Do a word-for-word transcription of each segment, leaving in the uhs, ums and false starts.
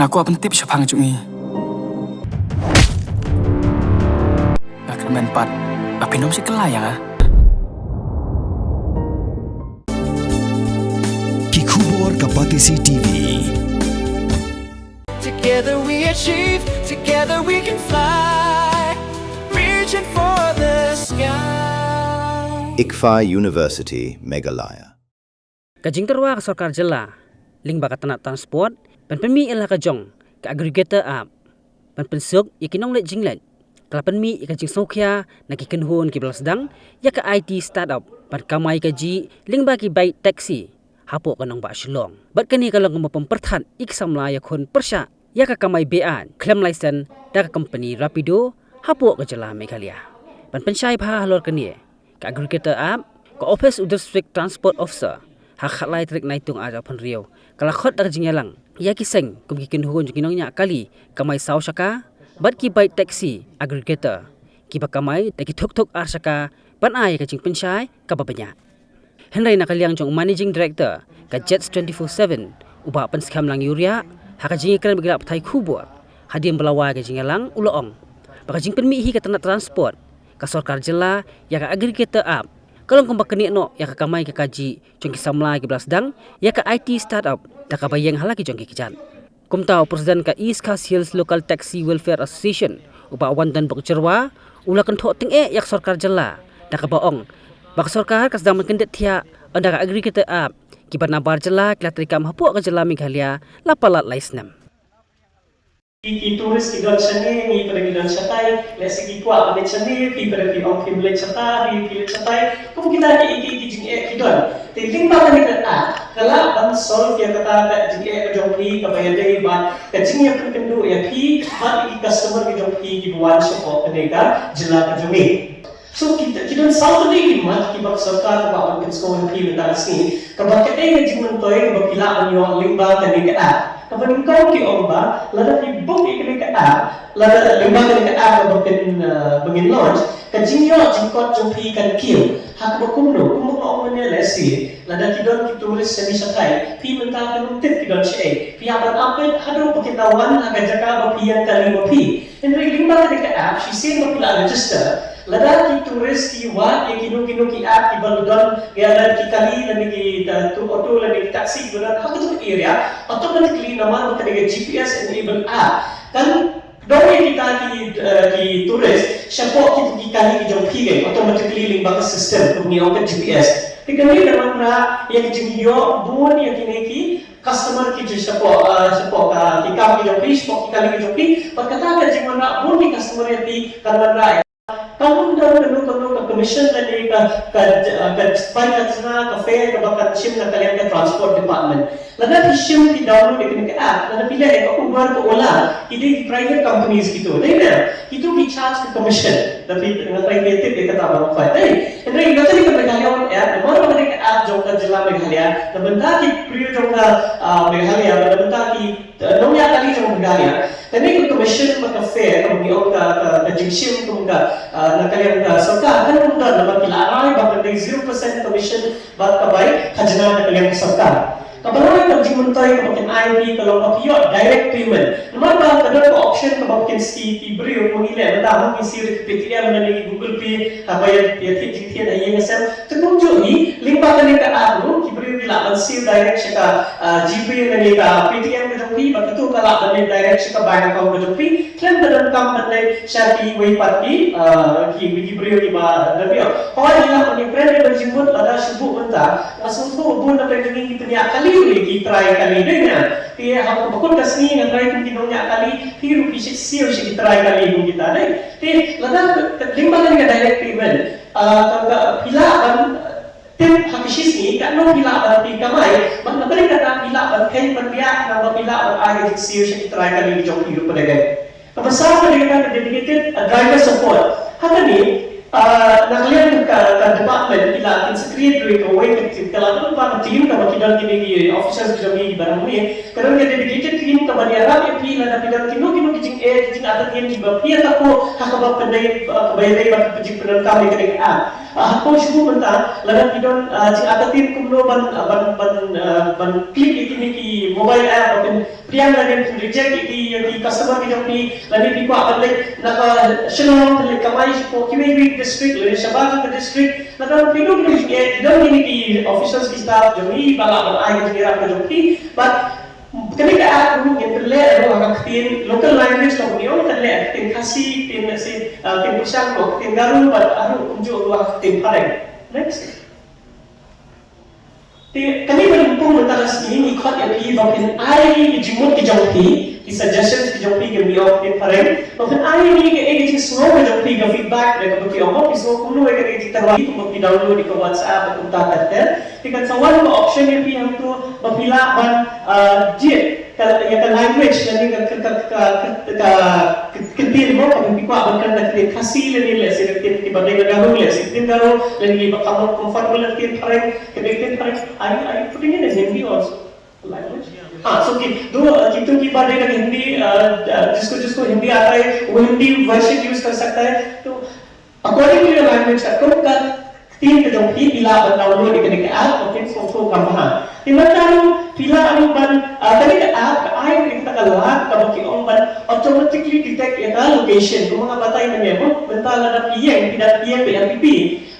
Nga kwah pyntip shaphang jong i. Nga kyrmen pat ba phin ym shim kylla ïa nga. Ki khubor ka Batesi T V. Together we achieve, together we can fly, reaching for the sky. ICFAI University, Meghalaya. Ka jingtyrwa ka sorkar jylla lyngba ka tnat transport ban pynmih ïa la ka jong ka aggregator app ban pynsuk ïa ki nongleit jingleit, ka la pynmih ïa ka jingsngewkhia na ki kynhun kiba la sdang ïa ka I T startup ban kamai kajih lyngba ki bike taxi hapoh ka nongbah Shillong. Bad kane ka long kumba pynpyrthat ïa ki samla ïakhun pyrshah ïa ka kamai beaiñ khlem license da ka kompani Rapido hapoh ka jylla Meghalaya. Ban pynshai bha halor kane, ka aggregator app, ka ophis u District Transport Officer ha ka khatlai tarik Naitung arhajar arphew hynriew ka la khot da ka jingïalang ïa ki seng kum ki kynhun jong ki nongñiah kali kamai saw shaka bad ki bike taxi aggregator kiba kamai da ki thuk thuk ar shaka ban ai ïa ka jingpynshai kaba bniah. Hynrei na ka liang jong u Managing Director ka Jets twenty-four seven, u Bah Pynskhem Langïuriah, ha ka jingïakren bad ki lad pathai khubor hadien ba la wai ka jingïalang, u la ong ba ka jingpynmih hi ka tnat transport ka sorkar jylla ïa ka aggregator app ka long kumba knieh noh ïa ka kamai ka kajih jong ki samla kiba la sdang ïa ka I T startup da kaba ïeng ha la ki jong ki kjat. Kumta u President ka East Khasi Hills Local Taxi Welfare Association, u Bah Wandon Bokjyrwa, u la kynthoh tyngeh ïa ka sorkar jylla da kaba ong ba ka sorkar ka sdang ban kyndit thiah ynda ka aggregator app kiba nabar jylla ki la treikam hapoh ka jylla Meghalaya la palat lai snem. Ki, ki tourist ki don shane, ngi pat ki don shatai, lehse ki kwah ban leit shane, phi pat phi ong phim leit shata, phi, phi leit shatai. Kum kita ki, ki, ki jingeh ki don. Te lyngba kane ka app ka lah ban solve ïa kata ka jingeh ka jong phi kaba ïadei bad ka jingïapynkynduh ïa phi bad ki customer ki jong phi kiba wan shapoh kane ka jylla ka jong ngi. So ki, ki don saw tylli ki mat kiba ka sorkar ka kwah ban pynsngew ïa phi mynta ka sngi, kaba kaei ka jingmyntoi kaba phi lah ban ïoh lyngba kane ka app. Kaba nyngkong ki ong ba lada phi book ïa kane ka app, lada lyngba kane ka app kaba phin, uh, ba ngin launch, ka jingïoh jingkot jong phi kan kiew. Ha kaba kumno, kumba nga ong mynne, lehse lada ki don ki tourist shane shatai, phi mynta phin ym tip ki don shaei, phi hap ban ap beit haduh ba kin da wan ha ka jaka ba phi ïeng kali ma phi. Hynrei lyngba kane ka app, shisien ba phi la register, lada ki tourist ki wad ïa kino kino ki app kiba la don ïa la ki kali lane ki, uh, tu-, auto lane ki taxi kiba don ha katu ka area, automatically namar ba kane ka G P S enabled app kan don ïa kita ki, uh, ki tourist shapoh kitu ki kali ki jong phi, automatically lyngba ka system kumne ong ka G P S. Te kane kan wanrah ïa ka jingïoh bun ïa kine ki customer ki jong shapoh, uh, shapoh ka, ki kam ki jong phi, shapoh ki kali ki jong phi. Bad kata ka jingwanrah bun ki customer ïa phi kan wanrah. Kam don kano kano ka commission lane ka, ka, ka, ka bai khajna, ka fare kaba kan shim na ka liang ka transport department. Lada phi shim, phi download ïa kane ka app, lada phi leh ïa ka Uber, ka Ola, ki dei ki private companies kito. Dei ne? Kito ki charge ka commission. Lada phi, nga try phi tip ïa kata ba nga khot. Dei. Hynrei ïa kane ka Meghalaya One app, namar ba kane ka app jong ka jylla Meghalaya, na bynta ki briew jong ka, ah, Meghalaya, na bynta ki, eh, nongñiah kali jong ka Meghalaya. Kane ka commission bad ka fare, kaba ngi ong ka, ka, ka jingshim kum ka, ah, na ka liang ka sorkar, kan ym don, namar ki la rai ba kan dei zero percent commission bad ka bai khajna na ka liang ka sorkar. Kaba lai ka jingmyntoi kaba kin ai ïa phi ka long ba phi ïoh direct payment. Namar ba ka don ka option kaba kin siew ki briew, ma ngi leh mynta, ma ngi siew da ki Paytm lane ki Google Pay, ha ba ïa, ïa thied jingthied ha ïing ha sem. Te kumjuh hi, lyngba kane ka app ruh, ki briew ki lah ban siew direct sha ka, ah, GPay lane ka Paytm ka jong phi, bad katu ka lah ban leit direct sha ka bank account ka jong phi. Khlem da donkam ban leit sha kiwei pat ki, ah, ki, ki briew kiba don ïoh. Hooid, ngi lah ban ïakren ïa ka jingmut, lada shu buh mynta, nga sngewthuh bun na pdeng jong ngi ki pynïaid kali ruh ïa ki trai kali, dei ne? Te ha kaba kut ka sngi nga trai kum ki nongñiah kali, phi ruh phi siew sha ki trai kali kum kita, dei? Te lada ka, ka, lyngba kane ka direct payment, ah, ka, ka, phi lah ban tip ha ka shisngi katno phi lah ban phi kamai, bad na pdeng kata phi lah ban kheiñ pynbiang, naba phi lah ban ai ka jingsiew sha ki trai kali ki jong phi ruh pdeng. Kaba saw ka dei kata ka dedicated, uh, driver support. Ha kane, uh, na ka liang ka, ka department ki la kin secretary kawei ka, ka la don ka team kaba ki don kine ki officers ki jong ki ba nang ne. Ka don ka dedicated team kaba ïarap ïa phi lada phi don kino kino ki jingeh, ki jingartatien kiba phi ïa tapoh ha kaba pyndei, uh, kaba ïadei bad ka jingpyndonkam ïa kane ka app. Ah, hapoh shuh mynta, lada phi don, ah, jingïaid ktien kumno ban, ah, ban, ban, ah, ban click ïa kine ki mobile app, ban pdiang lane phin reject ïa ki, ïa ki customer ki jong phi, lane phi kwah ban leit na ka Shillong, phin leit kamai shapoh kiwei kiwei district, lane shabar jong ka district, lada phi don, phi don kine ki officials ki staff jong ngi ba lah ban ai ka jingïarap ka jong phi, but kane ka app ruh ngin pynleh ruh ha ka ktien local language, ka pynleh ka ktien Khasi, ktien, let's say, uh, ktien Pyrshang, ktien Garo, bad ruh kumjuh ruh ha ka ktien Phareng. Next. Te kane ka lympung mynta ka sngi ngi khot ïa phi ba phin ai ki jingmut ki jong phi, ki suggestions ki jong phi, ki ïoh ki Phareng, ba phin ai ïa ngi ka, eh, ka jingsngew ka jong phi, ka feedback, da kaba ki ong ba phi sngew kumno ïa ka, ka jingtyrwa kumba phi download ïa ka WhatsApp kumta ter ter. Te kan sa wan ka option ïa phi hangto ba phi lah ban, ah, jied ka, ïa ka language, lane ka, ka, ka ktien mo, kaba phi kwah ban kren, ka ktien Khasi lane, let's say, ka ktien kiba dei na Garo, let's say, ktien Garo, lane kiba kam comfortable ka ktien Phareng, ka ktien Phareng. Are you, are you putting it in Hindi also? Language? Ah, so ki, do, uh, kito kiba dei na Hindi, uh, uh, jisko jisko Hindi aata hai, wo Hindi version use kar sakta hai. To according to your language, katkum ka ktien ka jong phi, phi lah ban download ïa kane ka app, okay, so, so kam bha. Te mynta ruh phi lah ruh ban, ah, kane ka app ka ai ruh ïa kata ka lad kaba ki ong ban automatically detect ïa ka location. Kumba nga batai mynne mo, mynta lada phi ïeng, phi da phi ïeng ba M P P,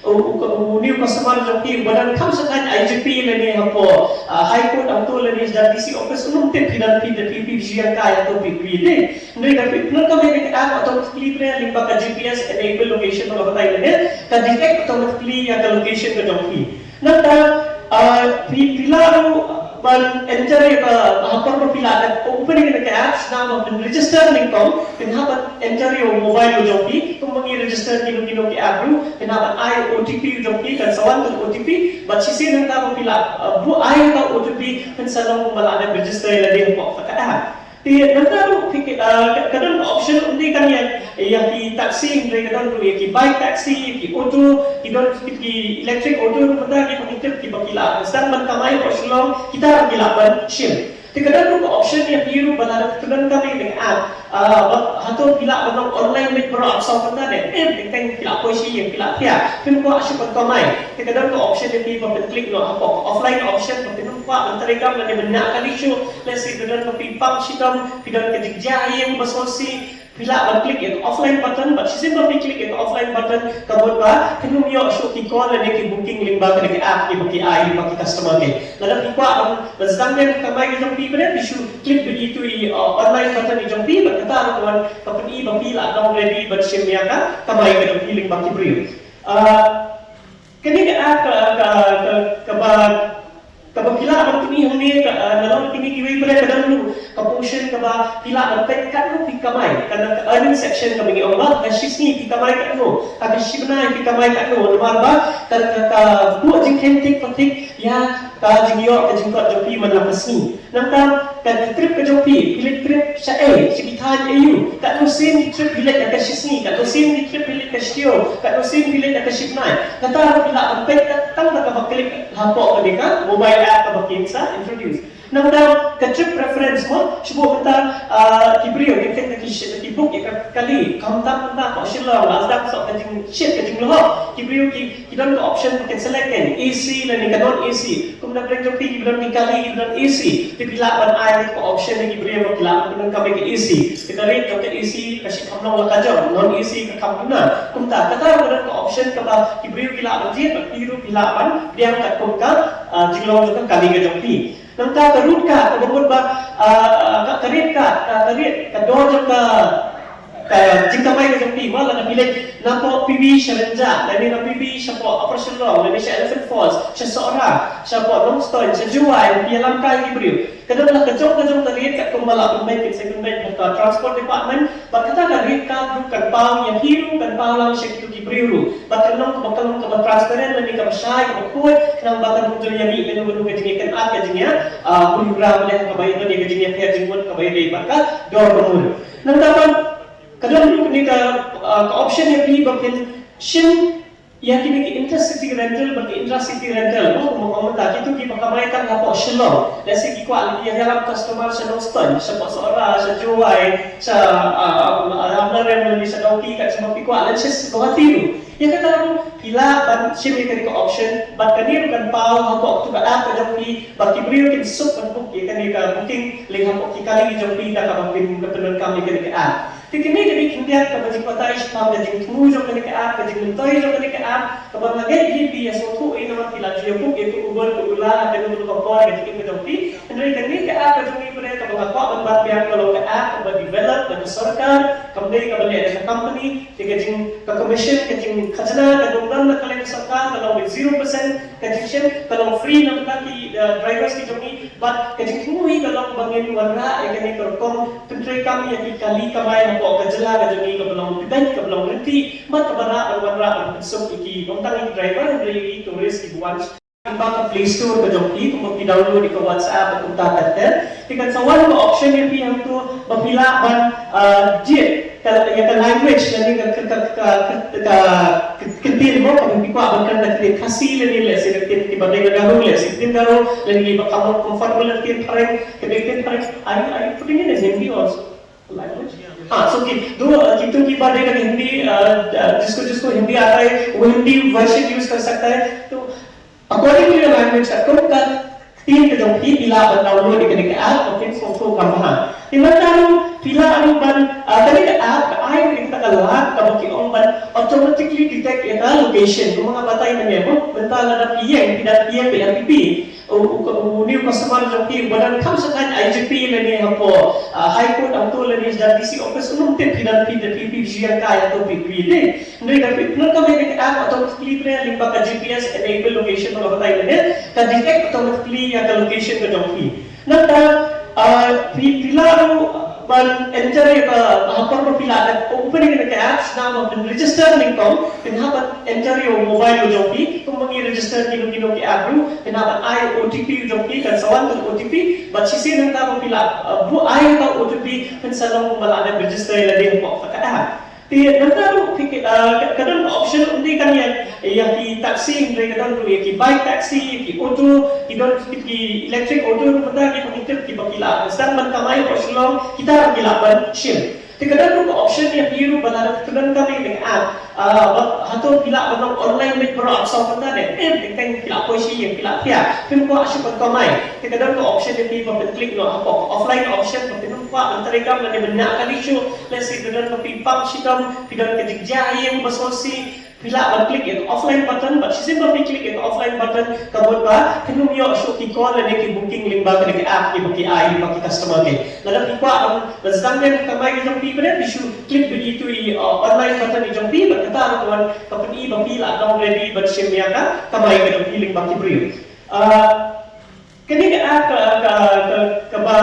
u, u, u new customer jong phi uba dang kham shai thaiñ I G P lane hapoh, ah, High Court hangto lane da D C office, um tip phi dang, phi da, phi, phi shu ïeng kai hangto phi, phi dei. Hynrei da phi pyndonkam ïa ka app, automatically pynlong lyngba ka G P S enable location ba nga batai mynne, ka detect automatically ïa ka location ka jong phi. Nangta, ah, phi, phi lah ruh ban enter ïa ka, ha por ba phi lah ban open ïa ka app, shna ban pyn register nyngkong, phin hap ban enter ïa u mobile u jong phi, kumba ngi register kino kino ki app ruh, phin hap ban ai O T P u jong phi, kan sa wan ka O T P, bad shisien nangta ba phi lah, ah, buh ai ka O T P, phin sa long kumba lah ban register ïa lade hapoh ka app. Te nangta ruh phi, ah, ka, ka don ka option, ym dei tang ïa, ïa ki taxi, hynrei ka don ruh ïa ki bike taxi, ïa ki auto, ki don ki, ki electric auto ruh mynta kiba ngi tip kiba ki lah sdang ban kamai hapoh Shillong, kita ruh ki lah ban shim. Te ka don ruh ka option ïa phi ruh ba lada phi pyndonkam ïa kane ka app, ah, ba hato phi lah ban long online beit baroh, ap saw kynta ne em, teng teng phi lah poi sha ïing, phi lah thiah, phim kwah shuh ban kamai. Te ka don ka option ïa phi ba phin click noh hapoh offline option, ba phin ym kwah ban trei kam lane ban ñiah kali shuh. Let's say, phi don ka pynpang shitom, phi don ka jingjia ïing ba sngewsih, phi lah ban click ïa ka offline button, bad shisien ba phi click ïa ka offline button, ka mut ba phin ym ïoh shuh ki call lane ki booking lyngba kane ka app kiba ki ai lyngba ki customer care. Lada phi kwah ban, ban sdang biang ka kamai ka jong phi, phi shu click beit ïa itu i, uh, online button i jong phi, bad kata ruh ka wan ka pyni ba phi lah long ready ban shim ïa ka kamai ka jong phi lyngba ki briew. Uh, Kane ka, ah, ka, ka, ka, kaba, kaba phi lah ban pyni hangne ka, ah, nalor kine kiwei pat ka don ruh ka portion kaba phi lah ban peit katno phi kamai. Ka don ka earning section kaba ngi ong ba ha shi sngi phi kamai katno, ha ka shi bnai phi kamai katno. Namar ba ka, ka, ka buh jingkheiñ thik pa thik ïa ka jingïoh ka jingkot jong phi man la ka sngi. Nangta ka trip ka jong phi, phi leit trip shaei, sha ki thaiñ aïu, katno sien ki trip phi leit ha ka shi sngi, katno sien ki trip phi leit ha ka shi taïew, katno sien phi leit ha ka shi bnai. Kata ruh phi lah ban peit tang da kaba click hapoh kane ka mobile app kaba kin sa introduce. Nangta ka trip preference mo, shu buh mynta, ah, ki briew, ki teng da ki shi-, ki book ïa ka kali, khamtam mynta hapoh Shillong, la sdang soh ka jingshit ka jinglehok, ki briew ki Ki don ka option ba kin select kein, A C lane ka non A C. Kum na pdeng jong phi kiba don ki kali kiba don A C, te phi lah ban ai ka option ïa ki briew ba ki lah ban pyndonkam ïa ka A C. Te ka rate jong ka A C ka shait kham long la ka jong, non A C ka kham duna. Kumta kata ka don ka option kaba ki briew ki lah ban jied, bad phi ruh phi lah ban pdiang katkum ka, ah, jinglong jong ka kali ka jong phi. Nangta ka route card, kaba mut ba, ah, ka, ka rate card, ka, ka rate, ka dor jong ka, ka jingkamai ka jong phi, mo, lada phi leit napoh P B sha Rynjah, lane na P B shapoh Upper Shillong, lane sha Elephant Falls, sha Sohra, shapoh Nongstoiñ, sha Jowai, phi ïalam kai ki briew. Ka don la ka jong ka jong ka rate card kumba la pynbeit, pynbeit bad ka Transport Department, bad kata ka rate card ruh kan paw ïa phi ruh, kan paw lang sha kito ki briew ruh. Bad kan long kaba, kan long kaba transparent lane kaba shai kaba khuid, khnang ba kan ym ju ïa mih kano kano ka jingïakynad, ka jingïa, ah, bun bra, lane kaba ïadei ka jingïapher jingmut kaba ïadei bad ka dor ka mur. Nangta pat ka don ruh kane ka, ah, ka option ïa phi ba phin shim Ïa kine ki intercity rental bad ki intracity rental, mo, kumba ong mynta, kito kiba kamai tang hapoh Shillong. Lehse ki kwah leit ïalam customer sha Nongstoiñ, shapoh Sohra, sha Jowai, sha, ah, ah, Amlarem, lane sha Dawki, kat shaba phi kwah, lane sha Guwahati ruh. Ïa kata ruh phi lah ban shim ïa kane ka option, bad kane ruh kan paw hapoh katu ka app ka jong phi, bad ki briew kin suk ban book ïa kane ka booking link hapoh ki kali jong phi da kaba phin pyndonkam ïa kane ka app. Te kane ka dei khyndiat kaba jingbatai shaphang ka jingthmu jong kane ka app, ka jingmyntoi jong kane ka app, kaba nga ngeit hi phi ïa sngewthuh ïa namar phi la ju ïa book ïa ka Uber, ka Ola, ha kano kano ka por ka jingim ka jong phi. Hynrei kane ka app ka jong ngi phi kaba nga kwah ban bat biang ka long ka app kaba develop da ka sorkar, kam dei kaba leh da ka company. Te ka jing, ka commission, ka jingkhajna ka dang don na ka liang ka sorkar ka long zero percent, ka jingshim ka long free na bynta ki, eh, drivers ki jong ngi. Bad ka jingthmu hi ka long ba ngin wanrah ïa kane ka rukom pyntreikam ïa ki kali kamai hapoh ka jylla ka jong ngi kaba long pdeng, kaba long ryntih, bad kaba lah ban wanrah ban pynsuk ïa ki, ym tang ïa ki driver hynrei ïa ki tourist kiba wan. Ba ka Play Store ka jong phi, kumba phi download ïa ka WhatsApp kumta ter ter. Te kan sa wan ka option ïa phi hangto ba phi lah ban, ah, jied ka, ïa ka language, lane ka, ka, ka, ka, ka, ka, ka ktien mo, kaba phi kwah ban kren ka ktien Khasi, lane lehse ka ktien kiba dei na Garo, lehse ka ktien Garo, lane kiba kam comfortable na ka ktien Phareng, ka dei ka ktien Phareng. Are you, are you putting it in Hindi also? Language? हाँ, so कि दो, अ, कि तो की बात है ना कि हिंदी, अ, अ, जिसको, जिसको हिंदी आता है, वो हिंदी वर्जन यूज़ कर सकता है। तो according to your language, ka kum ka ktien ka jong phi, phi lah ban download ïa kane ka app, okay, so, so kam ha. Te nangta ruh phi lah ruh ban, ah, kane ka app ka ai ruh ïa kata ka lad kaba ki ong ban automatically detect ïa ka location. Kumba nga batai mynne mo, mynta lada phi ïeng, phi dang ïeng bad M P P, u, u, u, u new customer jong phi uba dang kham shait I G P lane hapoh, ah, High Court, hangto lane sha D C office, um tip phi dang, phi dang, phi, phi, phi ïeng kai hangto phi, phi leh. Hynrei da phi pyndonkam ïa ka app, automatically phi leh lyngba ka G P S enable location ba nga batai mynne, ka detect automatically ïa ka location ka jong phi. Nangta, ah, phi, phi lah ruh ban enter ïa ka, ha por ba phi lah ban open ïa ka app, sdang ban pyn register nyngkong, phin hap ban enter ïa u mobile u jong phi, kumba ngi register kino kino ki app ruh, phin hap ban ai O T P u jong phi, kan sa wan ka O T P, bad shisien nangta ba phi lah, ah, buh ai ka O T P, phin sa long kumba lah ban register ïa lade hapoh ka app. Te nangta ruh phi, ah, ka, ka don ka option, ym dei tang ïa, ïa ki taxi, hynrei ka don ruh ïa ki bike taxi, ïa ki auto, ki don ki, ki electric auto ruh mynta ki pynitip kiba ki lah sdang ban kamai hapoh Shillong, kita ruh ki lah ban shim. Te ka don ruh ka option ïa phi ruh ba lada phi pyndonkam ïa ka app, ah, ba hato phi lah ban long online beit baroh, ap song mynta ne, em, teng teng phi lah poi sha ïing, phi lah thiah, phim kwah shuh ban kamai. Te ka don ka option ïa phi ba phin click noh hapoh offline option, ba phin ym kwah ban treikam lane ban ñiah kali shuh. Lehse phi don ka phi pang shitom, phi don ka jingjia ha ïing ba sngewsih, phi lah ban click ïa ka offline button, bad shisien ba phi click ïa ka offline button, ka mut ba phin ym ïoh shuh ki call lane ki booking lyngba kane ka app kiba ki ai lyngba ki customer care. Lada phi kwah ban, ban sdang ïa ka kamai ka jong phi, phi shu click beit ïa itu i, uh, online button i jong phi, bad kata ruh ka wan ka pyni ba phi la dang ready ban shim ïa ka kamai ka jong phi lyngba ki briew. Uh, Kane ka app ka, ka, ka, kaba,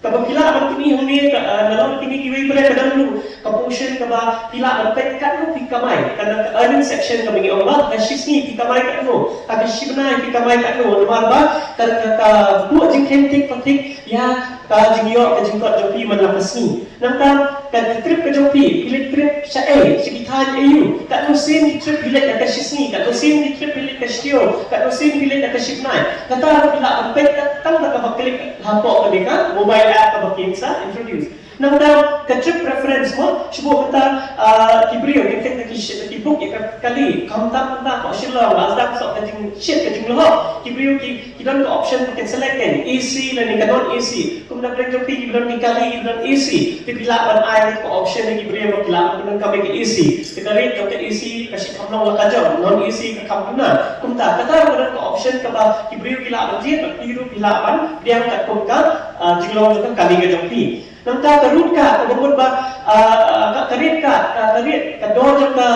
kaba phi lah ban pyni hangne ka, ah, nalor kine kiwei pat ka don ruh ka portion kaba phi lah ban peit katno phi kamai, ka, ka earning section kaba ngi ong ba, ka shisngi phi kamai katno, ka, ka shibnai phi kamai katno, namar ba ka, ka, ka buh jingkheiñ thik pa thik ïa ka jingïoh ka jingkot jong phi man la ka sngi. Nangta ka trip ka jong phi, phi leit trip shaei, sha ki thaiñ aïu, katno sien ki trip phi leit ha ka shisngi, katno sien ki trip phi leit ha ka shitaïew, katno sien phi leit ha ka shibnai. Kata ruh phi lah ban peit tang da kaba click hapoh kane ka mobile app kaba kin sa introduce. Nangta ka trip preference mo, shu buh mynta, ah, ki briew ki teng da ki shi-, ki book ïa ka kali, khamtam mynta hapoh Shillong, la sdang soh ka jingshit ka jinglehok, ki briew ki Ki don ka option ba kin select kein, A C lane ka non A C. Kum na pdeng jong phi ki don ki kali ki don A C. Te phi lah ban ai ka option ïa ki briew ba ki lah ban pyndonkam ïa ka A C. Te ka rate jong ka A C ka shait kham long la ka jong, non A C ka kham duna. Kumta kata ka don ka option kaba ki briew ki lah ban jied, bad phi ruh phi lah ban pdiang katkum ka, ah, jinglong jong ka kali ka jong phi. Nangta ka route card, kaba mut ba, ah, ka, ka rate card, ka, ka rate, ka dor jong ka,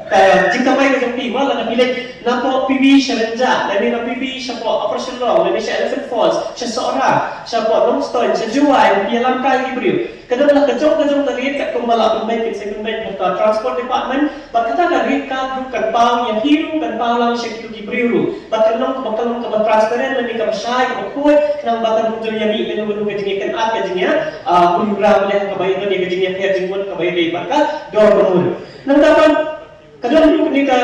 ka jingkamai ka jong phi, wat la ka phi leit napoh P B sha Rynjah, lane na P B shapoh Upper Shillong, lane sha Elephant Falls, sha Sohra, shapoh Nongstoiñ, sha Jowai, phi ïalam kai ki briew. Ka don la ka jong ka jong ka rate katkum ba la pynbeit, pynbeit bad ka Transport Department, bad kata ka rate card ruh kan paw ïa phi ruh, kan paw lang sha kitu ki briew ruh. Bad kan long kaba, kan long kaba transparent lane kaba shai kaba khuid, khnang ba kan ym ju ïa mih kano kano ka jingïakynad, ka jingïa, ah, bun gra, lane kaba ïa don ïa ka jingïapher jingmut kaba ïadei bad ka dor ka mur. Nangta ban, Ka don ruh kane ka,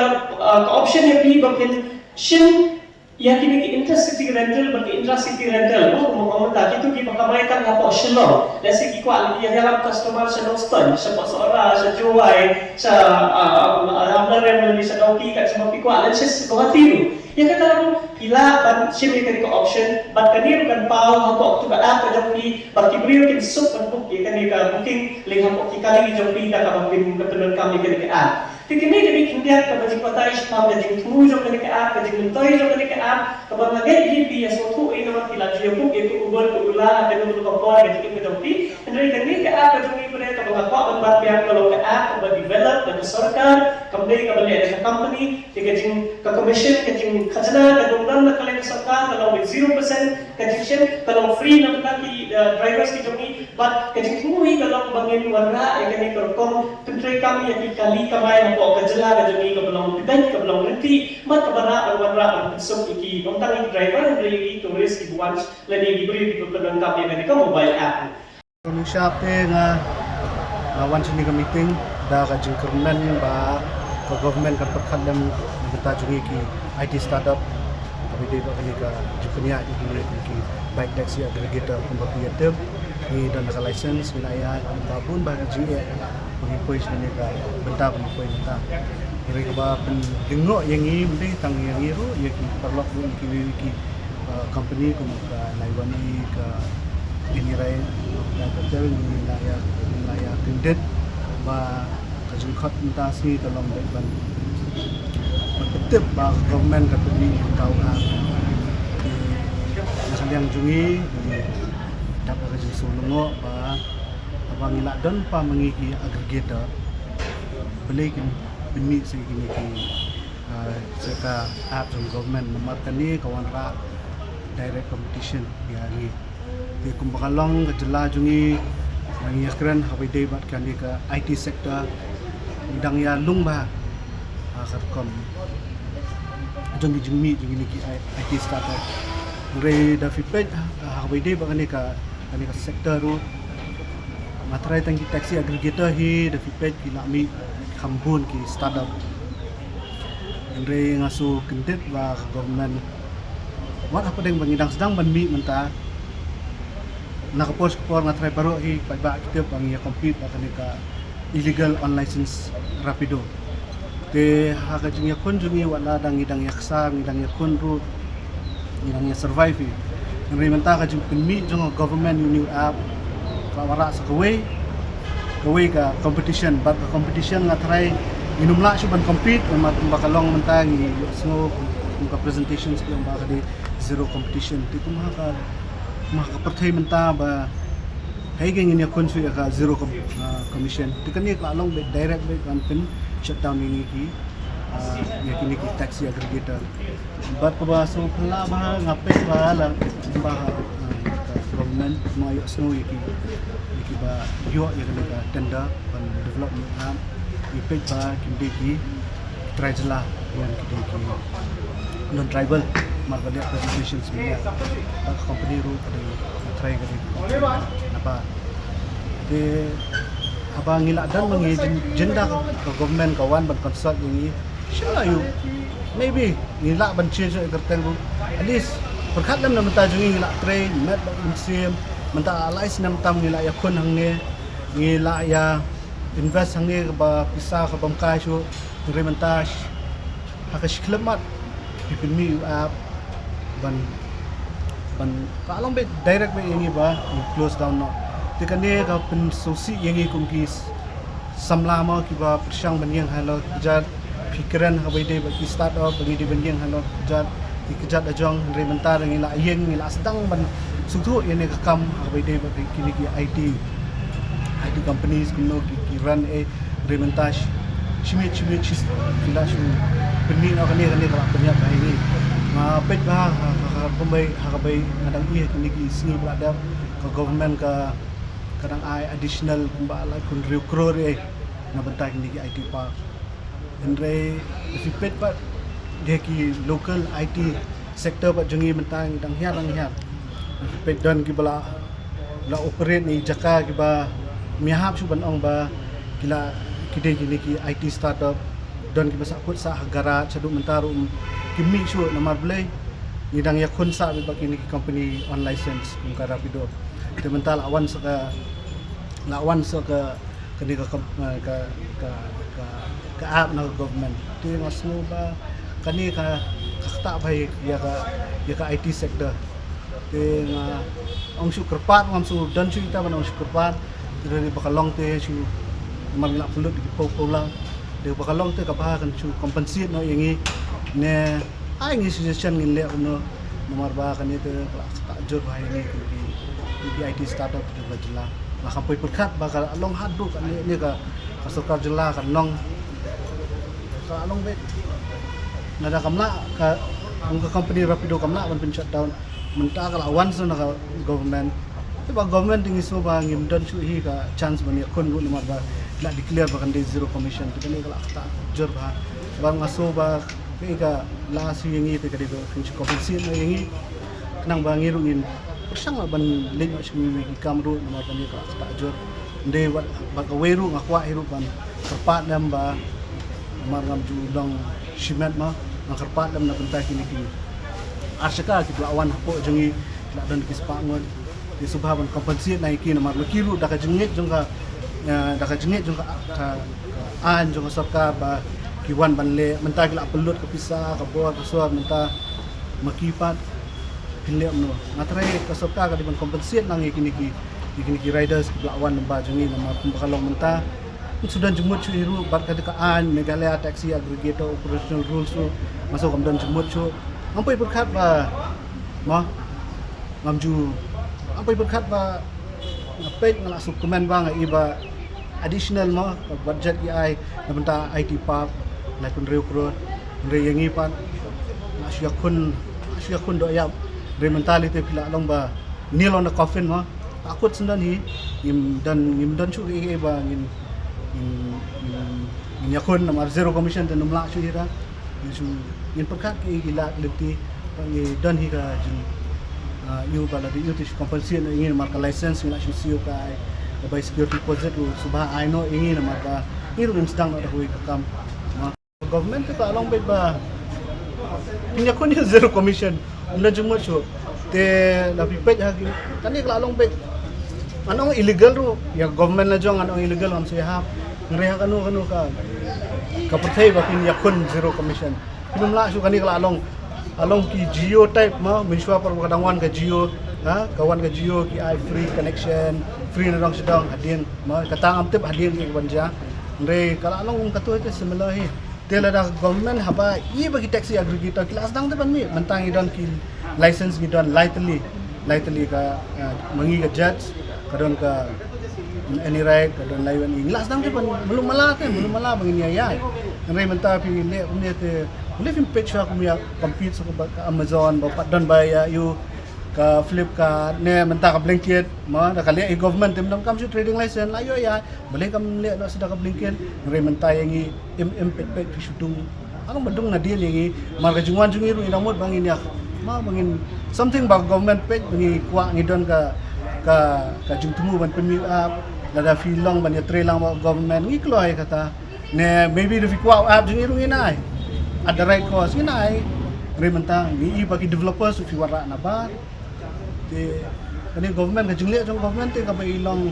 uh, ka option ïa phi ba phin shim ïa kine ki intercity rental bad ki intracity rental. Mo, mo, mo, ta kitu kiba kamai tang hapoh Shillong. Lehse ki kwah ïa ïalam customer sha Nongstoiñ, sha Sohra, sha Jowai, sha, uh, Amlarem, sha Dawki, kat sha ba phi kwah, lehse sha Guwahati ruh. Ïa kata ruh phi lah ban shim ïa kane ka option, bad kane ruh kan paw hapoh katu ka app ka jong phi, bad ki briew kin suk ban book ïa kane ka booking link hapoh ki kali jong phi da kaba phin, ka pyndonkam ïa kane ka app. Te kane ka dei khyndiat kaba jingbatai shaphang ka jingthmu jong kane ka app, ka jingmyntoi jong kane ka app, kaba nga ngeit hi phi ïa sngewthuh ïa namar phi la ju ïa book ïa ka Uber, ka Ola, ha kano kano ka por ka jingim ka jong phi. Hynrei kane ka app ka jong ngi pyrshah kaba nga kwah ban bat biang ka long ka app kaba develop da ka sorkar, kam dei kaba leh da ka company. Te ka jing, ka commission, ka jingkhajna ka dang don na ka liang ka sorkar ka long zero percent, ka jingshim ka long free na bynta ki, uh, drivers ki jong ngi, bad ka jingthmu hi ka long ba ngin wanrah ïa kane ka rukom pyntreikam ïa ki kali kamai hapoh ka jylla ka jong ngi kaba long pynbeit, kaba long lynti, bad kaba lah ban wanrah ban pynsuk ïa ki, ym tang ïa ki driver hynrei ïa ki tourist kiba wan lane ïa ki briew kiba pyndonkam ïa kane ka mobile app. Ka mih shap te nga, nga wan shane ka meeting da ka jingkyrmen ba ka government kan pyrkhat lem na ka bynta jong ngi ki I T startup. Kaba dei ba kane ka jingpynïaid ïa kine ki bike taxi aggregator kumba phi ïa tip. Ngi don ka license, ngi la ïaid, ba bun ba ka jingeh ba ngi poi shane ka bynta ba ngi poi mynta. Hynrei kaba pynjngoh ïa ngi, ym dei tang ïa ngi ruh, ïa ki paralok ruh, ïa kiwei ki, uh, company kum ka Laiwani, ka Inirai, ka Patel, ngi la ïa, ngi la ïa kyndit ba ka jingkhot mynta sngi ka long dei ban, ban pyntip ba ka government ka pynmih mynta u app. Te na ka liang jong ngi, ngi dap da ka jingsngew lyngngoh ba haba ngi la don pa ma ngi ki aggregator, balei kin pynmih sa ïa kine ki, ah, sa ka app jong government, namar kane ka wanrah direct competition ïa ngi. Te kumba ka long ka jylla jong ngi, ba ngi ïakren ha kaba ïadei bad kane ka I T sector, ngi dang ïalung bha ha ka rukom jong ki jingmih jong kine ki I T startup. Hynrei da phi peit ha kaba ïadei bad kane ka, kane ka sector ruh, nga tharai tang ki taxi aggregator hi da phi peit ki la mih kham bun ki startup. Hynrei nga shu kyndit ba ka government, wat hapdeng ba ngi dang sdang ban mih mynta, na ka por sha ka por nga tharai baroh hi paidbah ki tip ba ngi ïa compete bad kane ka illegal unlicensed Rapido. Te ha ka jingïakhun jong ngi, wat la dang ngi dang ïaksaid, ngi dang ïakhun ruh, ngi dang ïa survive hi. Hynrei mynta ka jingpynmih jong ka government ïa une u app ka wanrah sa kawei, kawei ka competition, bad ka competition nga tharai ngin ym lah shuh ban compete, namar kumba ka long mynta ngi sngew kum ka presentation sa kum ba ka dei zero competition. Te kum ha ka, kum ha ka pyrthei mynta ba haei ngin ïakhun shuh ïa ka zero com-, ah, commission. Te kane ka la long beit direct beit ban pyn shutdown ïa ngi ki, ah, ïa kine ki taxi aggregator. Bad kaba sngewphylla bha nga peit ba la, ba, ah, ka government ma ïohsngew ïa ki, ïa kiba ïoh ïa kane ka tender ban develop ïa ka app. Ngi peit ba kim dei ki trai jylla, ruh ki dei ki non-tribal, namar ka liang presentations mynta ba ka company ruh ka dei trai, ka dei ka company Nepal. Te haba ngi la don ma ngi jin, jin da ka government ka wan ban consult ïa ngi, sha la ïoh, maybe ngi lah ban change ïa ka kyrteng ruh. At least pyrkhat lem na bynta jong ngi, ngi la trei, ngi met bad ngi siem, mynta lai snem tam ngi la ïakhun hangne, ngi la ïa invest hangne kaba pisa kaba ym kai shuh. Hynrei mynta sh-, ha ka shi khyllipmat phi pynmih ïa u app ban, ban, ka long beit direct beit ïa ngi ba ngi close down noh. Te kane ka pynsngewsih ïa ngi kum ki s-, samla mo kiba pyrshang ban ïeng halor kjat, phi kren ha kaba ïadei bad ki startup ba ngi dei ban ïeng halor kjat, ki kjat la jong, hynrei mynta da ngi la ïeng, ngi la sdang ban sngewthuh ïa kane ka kam ha kaba ïadei bad kine ki I T, I T companies kumno ki, ki run eh. Hynrei mynta sh-, shi miet shi miet shi, ki la shu pynmih noh kane, kane ka la pynïap bha ïa ngi. Nga peit bha ha, ha, ha, ha kaba ïadei, ha kaba ïadei, nga dang ïohi ha kine ki sngi ba la dep, ka government ka, ka dang ai additional kumba laiphew hynriew klur eh na bynta kine ki I T park. Hynrei da phi peit pat da ki local I T sector pat jong ngi mynta ngi dang hiar, dang hiar. Da phi peit don kiba la, la operate na ki jaka kiba ym ïahap shuh ban ong ba ki la, ki dei kine ki I T startup. Don kiba sah kut sah ha garage, shaduh mynta ruh kim mih shuh namar balei. Ngi dang ïakhun sah bad kine ki company unlicensed kum ka Rapido. Te mynta la wan sa ka, la wan sa ka, kane ka, ka, ka, ka, ka app na ka government. Te nga sngew ba kane ka, ka ktah bha ïa ka, ïa ka I T sector. Te nga ong shu kyrpad, ngam shu don shu ita ban ong shu kyrpad. Te ba ka long te shu, namar ngi la pynlut ki pau pau lang. Te ba ka long te ka bha kan shu compensate noh ïa ngi. Ne ai ngi suggestion ngin leh kumno. Namar ba kane te ka la ktah jur bha ïa ngi ki, ki, ki I T startup te ba jylla. Nga kam poi pyrkhat ba ka long haduh kane ne ka, ka sorkar jylla ka long, ka long beit. Nada kam lah ka, ka company Rapido kam lah ban pyn shutdown. Mynta ka la wan sa na ka government. Te ba government te ngi sngew ba ngim don shuh hi ka chance ban ïakhun ruh namar ba la declare ba kan dei zero commission. Te kane ka la ktah jur bha. Ba nga sngew ba kaei ka la shu ïa ngi te ka dei ba kan shu compensate noh ïa ngi. Khnang ba ngi ruh ngin pyrshang lah ban leit noh sha kiwei ki kam ruh namar kane ka la ktah jur. Hynrei bad, bad kawei ruh nga kwah hi ruh ban kyrpad lem ba namar ngam ju long shimet ma, nga kyrpad lem na bynta kine ki ar shaka kiba la wan hapoh jong ngi, ki la don ki spah ngut. Te sngewbha ban compensate na ïa ki namar ma ki ruh da ka jingngeit jong ka, eh, da ka jingngeit jong ka, ka, ka aiñ jong ka sorkar ba ki wan ban leh, mynta ki la pynlut ka pisa, ka bor ka sor, mynta ma ki pat kin leh kumno. Nga tharai ka sorkar ka dei ban compensate na ïa kine ki, ïa kine ki riders kiba la wan lyngba jong ngi namar kumba ka long mynta. Ngam shu don jingmut shuh hi ruh bad ka dei ka aiñ Meghalaya Taxi Aggregator Operational Rules ruh, nga sngew kam don jingmut shuh. Ngam poi pyrkhat ba, ma, ngam ju, ngam poi pyrkhat ba, nga peit nga la shu comment ba nga i ba additional ma ka budget ki ai na bynta I T park laiphew hynriew klur. Hynrei ïa ngi pat nga shu ïakhun, nga shu ïakhun doh ïap. Hynrei mynta lei te phi la long ba nail on the coffin ma. Ka kut sngewdon hi, ngim don, ngim don shuh kaei kaei ba ngin, ngin, ngin, ngin ïakhun namar zero commission te ym lah shuh hi ra. Ngin shu, ngin pyrkhat kaei ki lad lynti, ba ngi don hi ka jing, ah, ïoh ba la dei ïoh te shu compensate noh ïa ngi namar ka license ngi la shu siew ka ai, ka bai security deposit ruh sngewbha ai noh ïa ngi namar ba ngi ruh ngim sdang noh da kawei ka kam. Government te ka long beit ba phin ïakhun ïa zero commission, ym don jingmut shuh. Te lada phi peit ha ki, kane ka la long beit. Ngan ong illegal ruh, ïa government la jong ngan ong illegal, ngam shu ïahap. Hynrei ha kano kano ka, ka pyrthei ba phin ïakhun zero commission. Phin ym lah shuh, kane ka la long, ka long ki Jio type ma, mynshuwa por ba ka dang wan ka Jio, ha, ka wan ka Jio ki ai free connection, free nadong shadong, hadien ma, kata ngam tip hadien kaei kaban jia. Hynrei ka la long kum kato te similar hi. Te lada government haba i ba ki taxi aggregator ki la sdang te ban mih, mynta ngi don ki license ngi don lai tylli, lai tylli ka, eh, ma ngi ka Jets, ka don ka Any Ride, ka don Lion Air, ngi la sdang te ban mluh mala te, mluh mala ba ngin ïa ïaid. Hynrei mynta phi leh kumne te, balei phim peit shuwa kum ïa compete shuwa bad ka Amazon ba pat don ba ïa ïoh ka Flipkart ne mynta ka Blinkit, ma da ka leh i government te ym donkam shuh trading license la ïoh ïa. Balei kam leh noh sa da ka Blinkit, hynrei mynta ïa ngi im im peit peit ki shu dung. Ka long ba dung nadien ïa ngi, mar ka jingwan jong ngi ruh ngi dang mut ba ngin ïa, ma ba ngin something ba government peit ba ngi kwah ngi don ka, ka, ka jingthmu ban pynmih app, lada phi long ban ïatrei lang bad government ngi kloi kata. Ne maybe da phi kwah app jong ngi ruh ngin ai at the right cost ngin ai. Hynrei mynta ngi i ba ki developers ruh phi wanrah na bar. Te kane government, ka jingleh jong government te kaba i long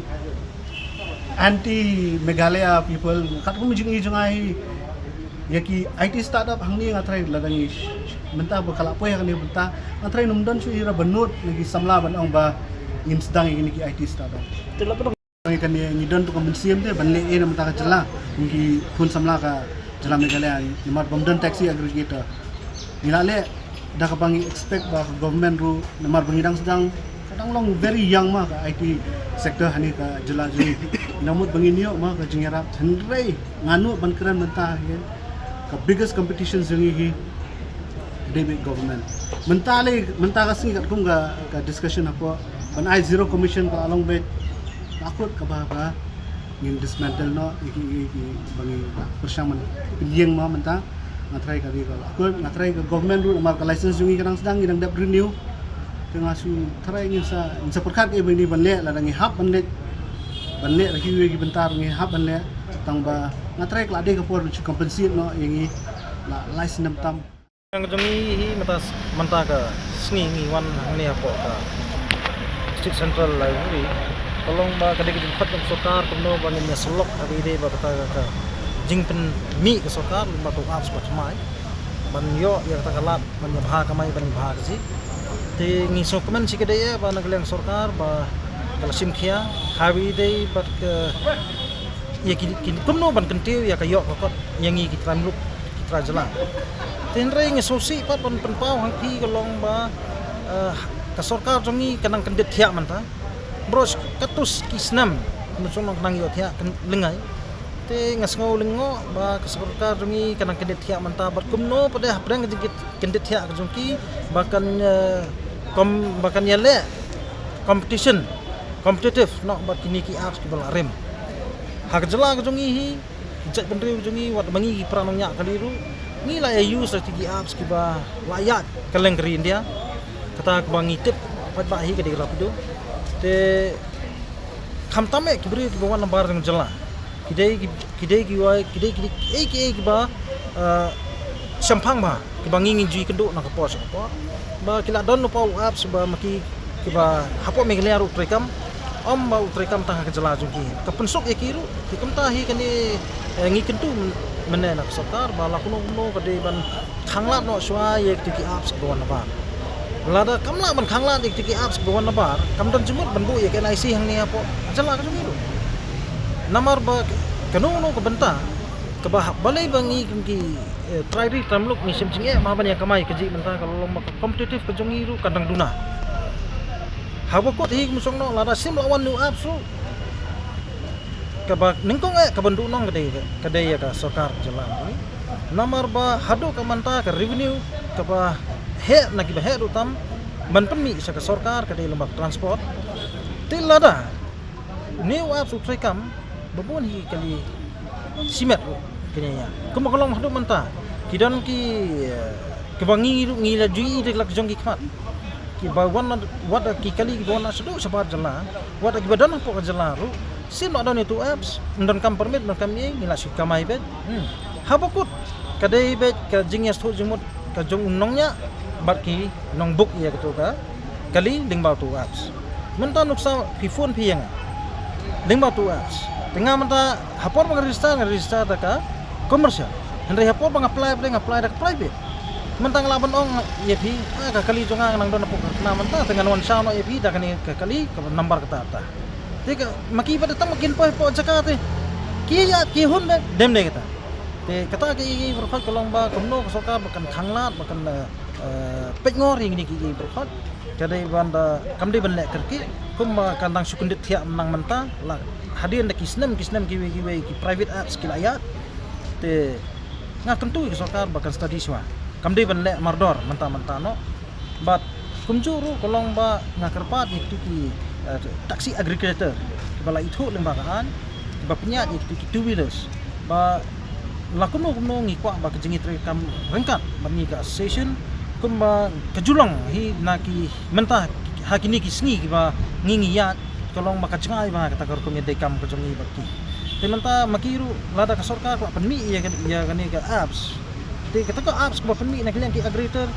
anti Meghalaya people. Katkum jong i jong i ïa ki I T startup hangne nga tharai lada ngi mynta ba ka la poi ha kane mynta nga tharai ym don shuh i ra ba nud na ki samla ban ong ba ngin sdang ïa kine ki I T startup. Te la ka Ngi kane ngi don tu ka mynsiem te ban leh ei na mynta ka jylla, ngi khun samla ka jylla Meghalaya, namar bym don taxi aggregator. Ngi la leh da kaba ngi expect ba ka government ruh, namar ba ngi dang sdang, ka dang long very young ma ka I T sector ha kane ka jylla jong ngi. Ngi la mut ba ngin ïoh ma ka jingïarap, hynrei nga nud ban kren mynta hi, ka biggest competition jong ngi hi dei beit government. Mynta lei, mynta ka sngi katkum ka, ka discussion hapoh ban ai zero commission ka la long beit, ka kut kaba ba ngin dismantle noh ïa ki, ïa ki ba ngi pyrshang ban pynïeng ma mynta. Nga tharai ka dei ka la kut, nga tharai ka government ruh namar ka license jong ngi ka dang sdang, ngi dang dep renew. Te nga shu tharai ngin sa, ngin sa pyrkhat ïa ba ngi ban leh, lada ngi hap ban leh, ban leh da kiwei ki bynta ruh ngi hap ban leh, tang ba Nga trai ka la dei ka por ban shu compensate noh ïa ngi la lai snem tam. Ka jong ngi hi mynta, mynta ka sngi ngi wan hangne hapoh ka District Central Library. Ka long ba ka dei ka jingkhot jong sorkar kumno ba ngin ïa sylok ha kaba ïadei bad kata ka jingpynmih ka sorkar lyngba ka apps ba thymmai ban ïoh ïa kata ka lad ban ïa bha kamai ban ïa bha kajih. Te ngi sngewkmen shi katta ïa ba na ka liang sorkar ba ka la shim khia ha kaba ïadei bad ka ïa ki, ki kumno ban kyntiew ïa ka ïoh ka kot ïa ngi ki trai muluk ki trai jylla. Te hynrei ngi sngewsih pat ban pynpaw hangta ka long ba, eh, ka sorkar jong ngi ka nang kyndit thiah mynta. Baroh katto ki snem mynta ka nang ïoh thiah lyngngai. Te nga sngew lyngngoh ba ka sorkar jong ngi ka nang kyndit thiah mynta bad kumno pat de hapdeng ka jingkyndit kyndit thiah ka jong ki ba kan, eh, kom, ba kan ïaleh competition, competitive noh bad kine ki apps kiba la rim. Ha ka jylla ka jong ngi hi, ki jaitbynriew ka jong ngi, wat ma ngi ki para nongñiah kali ruh, ngi la ïa use ïa ki apps kiba la ïaid kylleng ka ri India. Kata kaba ngi tip pat ba hi ka dei ka Rapido. Te khamtam eh ki briew kiba wan nabar jong jylla. Ki dei ki, ki dei ki wai, ki dei ki, ki, ki, ki, kiba, eh, shemphang ba, kiba ngi ngi ju ïakynduh na ka por sha ka por. Ba ki la don lypa u apps ba ma ki, kiba hapoh Meghalaya ruh u treikam. Ym ba u treikam tang ha ka jylla jong ki. Ka pynsuk ïa ki ruh, ki kumta hi kane, eh, ngi kyntu myn-, mynne na ka sorkar, ba la kumno kumno ka dei ban khanglad noh shuwa ïa kito ki apps kiba wan nabar. Lada kam lah ban khanglad ïa kito ki apps kiba wan nabar, kam don jingmut ban buh ïa ka N I C hangne hapoh jylla ka jong ngi ruh. Namar ba kano kano ka bynta kaba hap balei ba ngi kum ki, eh, trai ri trai muluk ngi shim jingeh ma ban ïa kamai kajih mynta ka long ba ka competitive ka jong ngi ruh ka dang duna. Haba kut hi kum shong noh lada shim la wan u apps ruh. Kaba nyngkong eh kaba ndu nong ka dei, ka dei ïa ka sorkar jylla. Namar ba haduh ka mynta ka revenue kaba heh na kiba heh ruh tam ban pynmih sha ka sorkar ka dei lyngba ka transport. Te lada une u apps u treikam ba bun hi kali shimet ruh kane ïa. Kumba ka long haduh mynta ki don ki, eh, kiba ngi ruh ngi la ju ïohi da la ka jong ki khmat. Kiba wan na, wat ki kali kiba wan na shaduh shabar jylla, wat kiba don hapoh ka jylla ruh, shim la don ïa utu u apps, ym donkam permit, ym donkam ei, ngi la shu kamai beit. Hmm. Haba kut ka dei beit ka jingïasngewthuh jingmut ka jong u nongñiah bad ki nongbook ïa katu ka kali lyngba utu u apps. Mynta nuksa phi phone phi ïa nga lyngba utu u apps. Te nga mynta ha por ba nga register, nga register da ka commercial. Hynrei ha por ba nga apply, nga apply da ka private. Mynta nga lah ban ong ïa phi, ah, ka kali jong nga nga nang don hapoh ka kyrteng mynta, te ngan wan shaw noh ïa phi da kane ka kali, ka number kata kata. Te ka, ma ki ba dei tang ma kin poi hapoh jaka te, ki ïa, ki hun beit, dem dei kata. Te kata ka i, i, baroh ka long ba kumno ka sorkar ba kan khanglad, ba kan, eh, eh, peit ngor ïa kine ki, i, baroh. Ka dei ban da, kam dei ban leh kyrkieh, kumba kan dang shu kyndit thiah mynta, la hadien da ki snem, ki snem kiwei kiwei ki private apps ki la ïaid. Te nga kyntu ïa ka sorkar ba kan study shuwa. Kam dei ban leh mardor mynta mynta noh. Bad kumjuh ruh ka long ba nga kyrpad ïa kitu ki, eh, taxi aggregator kiba la ithuh lyngba ka aiñ, kiba pynïaid ïa kitu ki two wheelers. Ba la kumno kumno ngi kwah ba ka jingïatreikam ryngkat bad ngi ka association, kumba ka ju long hi na ki mynta ha kine ki sngi kiba ngi ngi ïaid, ka long ba ka jngai ba kata ka rukom ïadei kam ka jong ngi bad ki. Te mynta ma ki ruh lada ka sorkar ka la pynmih ïa ka, ïa kane ka apps. Te kata ka apps kaba pynmih na ka liang ki aggregator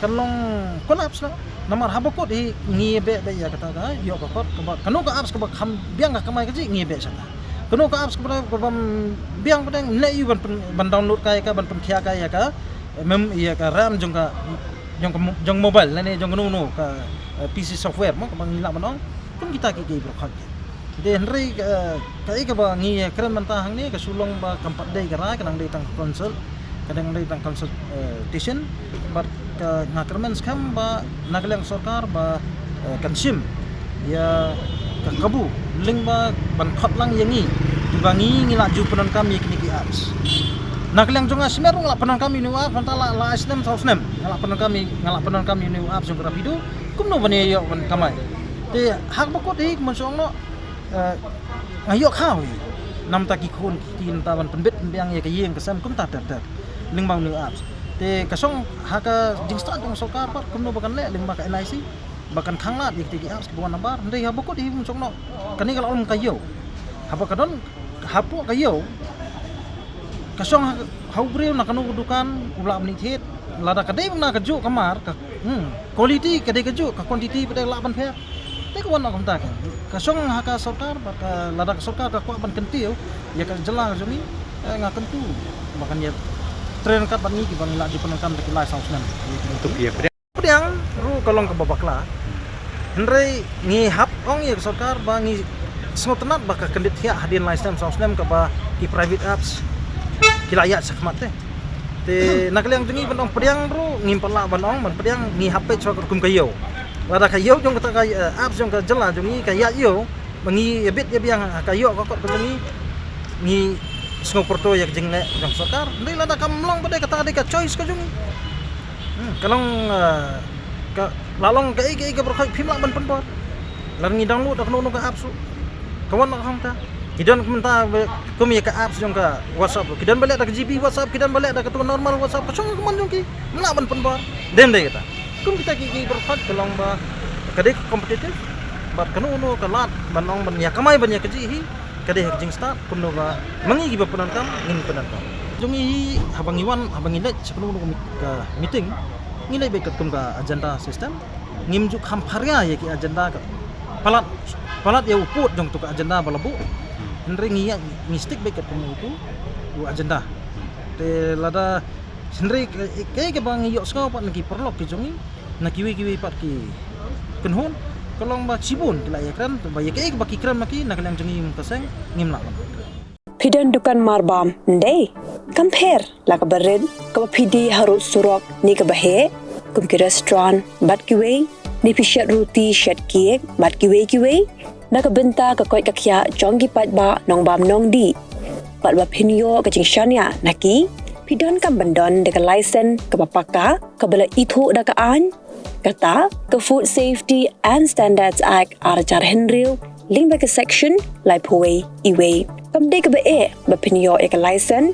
kan long collapse noh. Namar haba kut hi ngi beh beh ïa kata ka ïoh ka kot kaba kano ka apps kaba kham biang ka kamai kajih ngi beh shata. Kano ka apps kaba, kaba biang ba dang ne ïa ban pyn-, ban download ka ïa ka, ban pynkhia ka ïa ka, mem ïa ka RAM jong ka, jong ka mo-, jong mobile lane jong kano kano ka, eh, P C software mo kaba ngi lah ban ong. Kum kita ki, ki baroh. Te hynrei, eh, kaei kaba ngi kren mynta hangne ka shu long ba kam pat dei ka rai, ka dang dei tang ka consult, ka dang dei tang consultation, bad ka nga kyrmen skhem ba na ka liang sorkar ba, eh, kan shim ïa ka kabu lyngba ban khot lang ïa ngi kiba ngi ngi la ju pyndonkam ïa kine ki apps. Na ka liang jong nga shimet ruh nga la pyndonkam ïa une u apps mynta la, la snem saw snem nga la pyndonkam ïa, nga la pyndonkam ïa une u apps jong ka Rapido. Kumno ban ïa ïoh ban kamai. Te ha kaba kut hi kumba shong noh, eh, nga ïoh khaw hi. Namta ki khun ki kti namta ban pynbit pynbiang ïa ka ïing ka sem kumta ter ter lyngba une u apps. Te ka shong ha ka jingstad jong sorkar pat kumno ba kan leh lyngba ka N I C ba kan khanglad ïa kiti ki apps kiba wan nabar. Hynrei ha kaba kut hi kumba shong noh kane ka la ong ka ïew. Haba ka don hapoh ka ïew Ka shong ha, ha u briew na kano ka dukan u lah ban ïa thied. Lada ka dei na kajuh ka mar, ka, hmm, quality ka dei kajuh, ka quantity pat dei lah ban pher. Te ka wan na kumta ka. Ka shong ha ka sorkar, bad ka lada ka sorkar ka kwah ban kyntiew ïa ka jylla ka jong ngi, eh, nga kyntu ba kan ïa trei ryngkat bad ngi kiba ngi lah ju pyndonkam da ki lai saw snem. Pdiang ruh ka long kaba bakla. Hynrei ngi hap ong ïa ka sorkar ba ngi sngewtynnat ba ka kyndit thiah hadien lai snem saw snem kaba ki private apps ki la ïaid shakhmat te. Te na ka liang jong ngi ban ong pdiang ruh ngim pat lah ban ong ban pdiang, ngi hap peit shuwa ka rukom ka ïew. Lada ka ïew jong kata ka, eh, apps jong ka jylla jong ngi ka ïaid ïew, ba ngi ïa bit ïa biang ha ka ïoh ka kot ka jong ngi, ngi sngewpyrto ïa ka jingleh jong sorkar. Hynrei lada kam long ba dei kata dei ka choice ka jong ngi. Hmm, ka long, eh, ka la long kaei kaei kaba khot phim lah ban pynbor. Lada ngi download da kano kano ka apps ruh, ka wan na ka hangta. Ki don kumta ba kum ïa ka apps jong ka WhatsApp ruh. Ki don ba leh da ka G B WhatsApp, ki don ba leh da katu ka normal WhatsApp, ka shong ka mon jong ki. Ngim lah ban pynbor. Dem dei kata. Kum kita ki, ki ba khot ka long ba ka dei ka competitive. Bad kano kano ka lad ban ong ban ïa kamai ban ïa kajih hi. Ka dei ha ka jingstad kumno ba ma ngi kiba pyndonkam ngin pyndonkam. Jong ngi hi haba ngi wan, haba ngi leit sha kano kano ka meeting, ngi leit beit katkum ka agenda system. Ngim ju kham pharia ïa ki agenda ka palat, palat ïa u pud jong tu ka agenda ba la buh. Hynrei ngi ïa, ngi stick beit katkum utu u agenda. Te lada hynrei kaei kaei kaba ngi ïohsngew pat na ki paralok ki jong ngi, na kiwei kiwei pat ki kynhun, ka long ba shibun ki la ïakren ba ïa kaei kaba ki kren ma ki na ka liang jong ngi kum ka seng ngim lah ban. Phi don dukan marbam, ym dei? Kam pher la kaba rit, kaba phi die harud surok ne kaba heh, kum ki restaurant bad kiwei, ne phi shet ruti shet cake bad kiwei kiwei. Na ka bynta ka koit ka khiah jong ki paidbah nongbam nongdih, bad ba phin ïoh ka jingshaniah na ki, phi donkam ban don da ka license kaba paka, kaba la ithuh da ka aiñ, kata ka Food Safety and Standards Act ar hajar hynriew, lyngba ka section laiphew wei E wei. Kam dei kaba eh ba phin ïoh ïa ka license.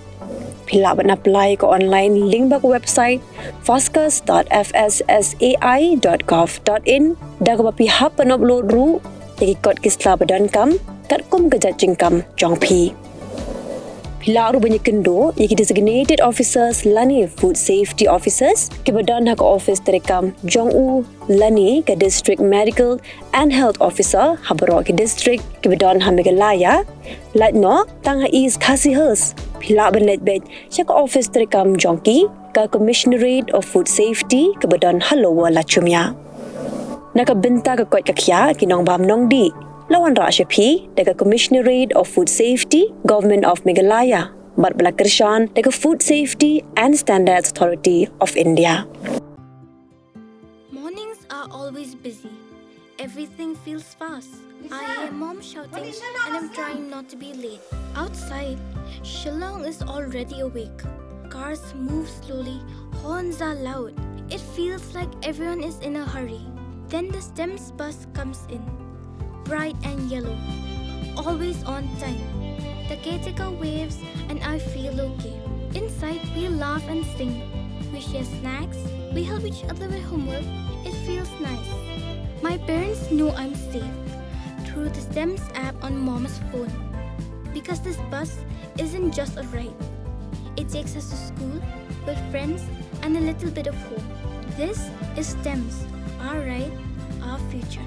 Phi lah ban apply ka online lyngba ka website foscas dot F S S A I dot gov dot in, da kaba phi hap ban upload ruh ïa ki kot ki sla ba donkam katkum ka jait jingkam jong phi. Phi lah ruh ban ïakynduh ïa ki designated officers lane food safety officers kiba don ha ka office treikam jong u lane ka district medical and health officer ha baroh ki district kiba don ha Meghalaya. Lait noh tang ha East Khasi Hills, phi lah ban leit beit sha ka office treikam jong ki, ka Commissionerate of Food Safety kaba don ha Lower Lachumia. Na ka bynta ka koit ka khiah ki nongbam nongdih, la wanrah sha phi da ka Commissionerate of Food Safety, Government of Meghalaya, bad ba la kyrshan da ka Food Safety and Standards Authority of India. Mornings are always busy. Everything feels fast. I hear mom shouting and I'm trying not to be late. Outside, Shillong is already awake. Cars move slowly, horns are loud. It feels like everyone is in a hurry. Then the STEMS bus comes in, bright and yellow, always on time. The caretaker waves and I feel okay. Inside, we laugh and sing. We share snacks. We help each other with homework. It feels nice. My parents know I'm safe through the STEMS app on mom's phone. Because this bus isn't just a ride. It takes us to school, with friends, and a little bit of home. This is STEMS, our ride, our future.